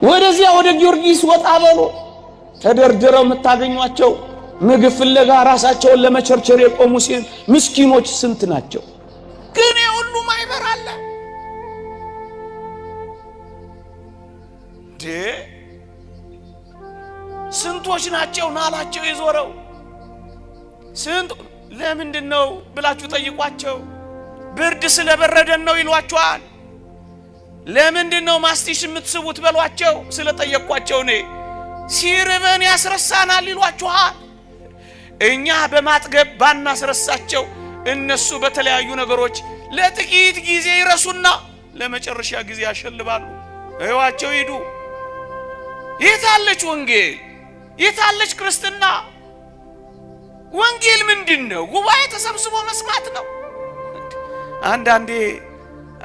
ወደዚያ ወደ ጊዮርጊስ ወጣ በሉ። ተደርድረው የምታገኟቸው ምግብ ፍለጋ ራሳቸውን ለመቸርቸር የቆሙ ምስኪኖች ስንት ናቸው? ግን የሁሉ ማይበር አለ። ስንቶች ናቸው ናላቸው የዞረው? ስንት ለምንድን ነው ብላችሁ ጠይቋቸው። ብርድ ስለበረደን ነው ይሏቸዋል። ለምንድን ነው ማስቲሽ የምትስቡት በሏቸው። ስለጠየቅኳቸው እኔ ሲርበን ያስረሳናል ይሏችኋል። እኛ በማጥገብ ባናስረሳቸው እነሱ በተለያዩ ነገሮች ለጥቂት ጊዜ ይረሱና ለመጨረሻ ጊዜ ያሸልባሉ። እዋቸው ሂዱ። የታለች ወንጌል? የታለች ክርስትና? ወንጌል ምንድን ነው? ጉባኤ ተሰብስቦ መስማት ነው። አንዳንዴ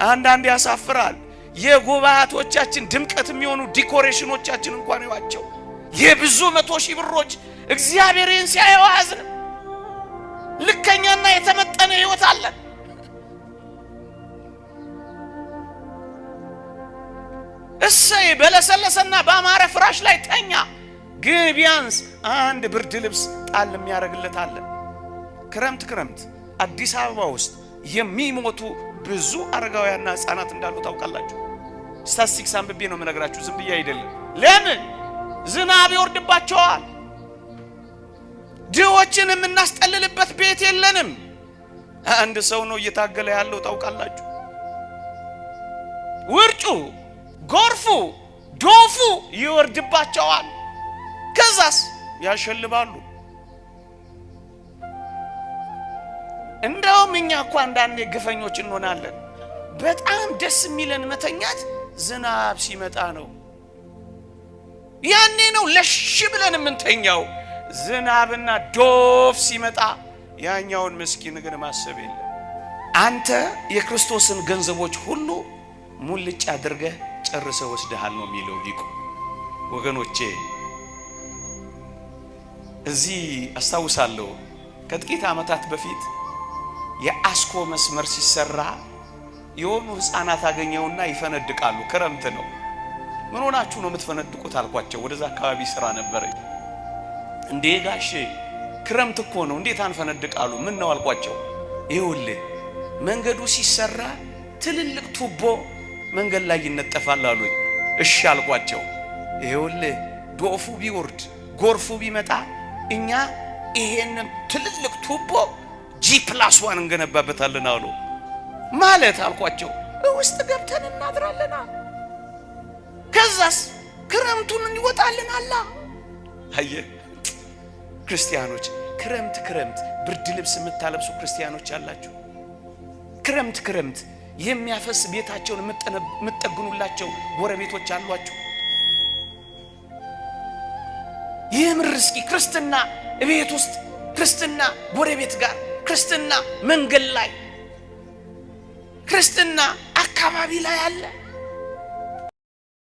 አንዳንዴ ያሳፍራል። የጉባኤቶቻችን ድምቀት የሚሆኑ decoration ኦቻችን እንኳን ይዋቸው የብዙ መቶ ሺህ ብሮች እግዚአብሔርን ሲያየው አያዝንም። ልከኛና የተመጠነ ህይወት አለን። እሰይ በለሰለሰና በአማረ ፍራሽ ላይ ተኛ፣ ግን ቢያንስ አንድ ብርድ ልብስ ጣል የሚያደርግለት አለ። ክረምት ክረምት አዲስ አበባ ውስጥ የሚሞቱ ብዙ አረጋውያንና ህፃናት እንዳሉ ታውቃላችሁ። ስታትስቲክስ አንብቤ ነው የምነግራችሁ፣ ዝም ብዬ አይደለም። ለምን ዝናብ ይወርድባቸዋል። ድሆችን የምናስጠልልበት ቤት የለንም። አንድ ሰው ነው እየታገለ ያለው ታውቃላችሁ። ውርጩ፣ ጎርፉ፣ ዶፉ ይወርድባቸዋል። ከዛስ ያሸልባሉ። እንደውም እኛ እኮ አንዳንዴ ግፈኞች እንሆናለን። በጣም ደስ የሚለን መተኛት ዝናብ ሲመጣ ነው። ያኔ ነው ለሽ ብለን የምንተኛው። ዝናብና ዶፍ ሲመጣ ያኛውን ምስኪን ግን ማሰብ የለም። አንተ የክርስቶስን ገንዘቦች ሁሉ ሙልጭ አድርገህ ጨርሰህ ወስደሃል ነው የሚለው ሊቁ። ወገኖቼ እዚህ አስታውሳለሁ ከጥቂት ዓመታት በፊት የአስኮ መስመር ሲሰራ የሆኑ ሕፃናት አገኘውና ይፈነድቃሉ። ክረምት ነው። ምን ሆናችሁ ነው የምትፈነድቁት አልኳቸው። ወደዛ አካባቢ ስራ ነበረ። እንዴ ጋሼ ክረምት እኮ ነው እንዴት አንፈነድቃሉ? ምን ነው አልኳቸው። ይኸውልህ መንገዱ ሲሰራ ትልልቅ ቱቦ መንገድ ላይ ይነጠፋል አሉኝ። እሺ አልኳቸው። ይኸውልህ ዶፉ ቢወርድ ጎርፉ ቢመጣ እኛ ይሄንን ትልልቅ ቱቦ G+1 እንገነባበታለን አሉ። ማለት አልኳቸው ውስጥ ገብተን እናድራለና ከዛስ ክረምቱን እንወጣለን አላ። አየህ ክርስቲያኖች፣ ክረምት ክረምት ብርድ ልብስ የምታለብሱ ክርስቲያኖች አላችሁ። ክረምት ክረምት የሚያፈስ ቤታቸውን የምትጠግኑላቸው ጎረቤቶች አሏችሁ። የምር እስኪ ክርስትና ቤት ውስጥ፣ ክርስትና ጎረቤት ጋር፣ ክርስትና መንገድ ላይ፣ ክርስትና አካባቢ ላይ አለ።